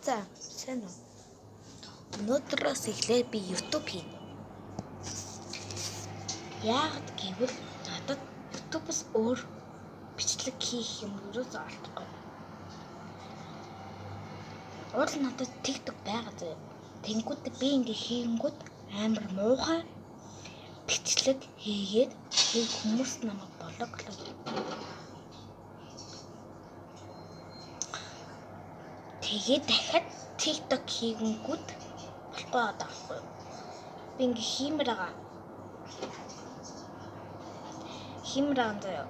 За, сайн уу? Өнөөдрөөс эхлээд би YouTube хийнэ. Яагаад гэвэл надад YouTube-с өөр бичлэг хийх юм ерөөсөө олдохгүй. Уул надад TikTok байгаа заяа. Тэнгүүд би ингээ хийнгүүт амар муухай бичлэг хийгээд тэг хүмүүс намайг блоклоо. Тэгээд дахиад TikTok хийгэнгүүт болохгүй байгаа байхгүй юу? Би ингээ хиймээр байгаа. Хиймээр байгаа заяа.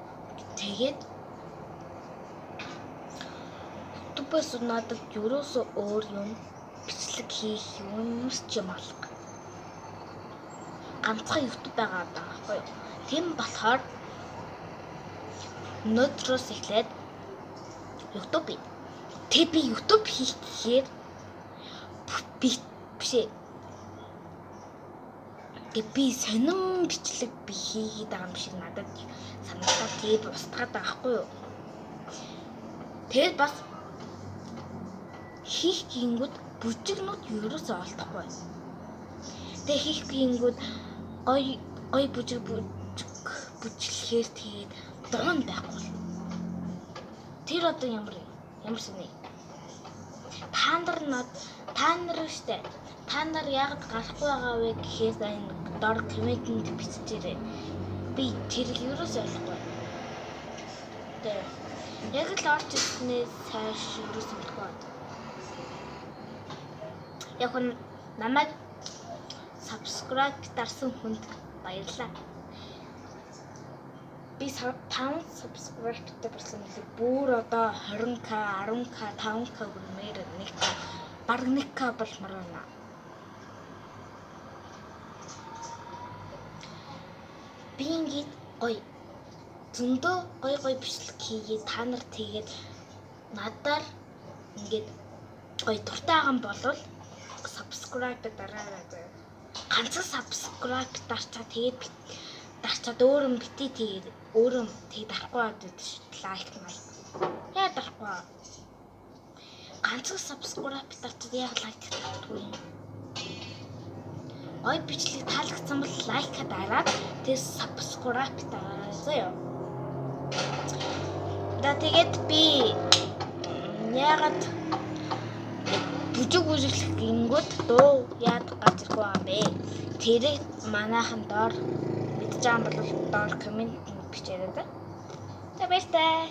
Тэгээд YouTube-ээс надад ерөөсөө өөр юм бичлэг хийх юм ч юм алга. Ганцхан YouTube байгаа даа байхгүй юу? Тийм болохоор өнөөдрөөс эхлээд YouTube хий. Тэг би YouTube хийх гэхээр би биш ээ. Тэг би сонин бичлэг би хийгээд байгаа юм шиг надад санагдаад тэгээд устгаад байгаа байхгүй юу? Тэгээд бас хийх гингүүд бүжигнүүд ерөөсөө олдохгүй. Тэг хийх гингүүд гой гой бүжиг бүжиглэхээр тэгээд дуун байхгүй. Тэр одоо ямар ямар сони. Та нар штэ. Та нар яагаад гарахгүй байгаа вэ гэхээс энэ дор комментэнд бичээрэй. Би тэрийг ерөөсөө ойлгохгүй. Тэг. Яг л орж ирснээс цааш ерөөсөө мэдгүй байна. Яг нь намайг subscribe дарсан хүнд баярлалаа. Би 5 subscribe-тай болсон мөлий. Бүр одоо 20k, 10k, 5k хүрмээр 1k, бараг 1k болмоор байна. Би ингээд гоё зөндөө гоё гоё бичлэг хийгээд та нар тэгээд надаар ингээд гоё дуртай байгаа юм болвол subscribe дараарай заяа. Ганцхан subscribe дарчаа тэгээд дарчаад өөр юм бити тэгээд өөр юм тэгээд дарахгүй байд шүү. Лайк май. Яа дарахгүй. Ганцхан subscribe дарчаад яг лайк дардаггүй юм. Гоё бичлэг таалагдсан бол лайк дараад тэгээд subscribe дараарай заяа. За тэгээд би яагаад бүжиг бүжиглэх гингүүд дуу яад гарч ирэх юм бэ? Тэрийг манайхан доор мэдж байгаа юм бол доор коммент бичээрэй. За баяртай.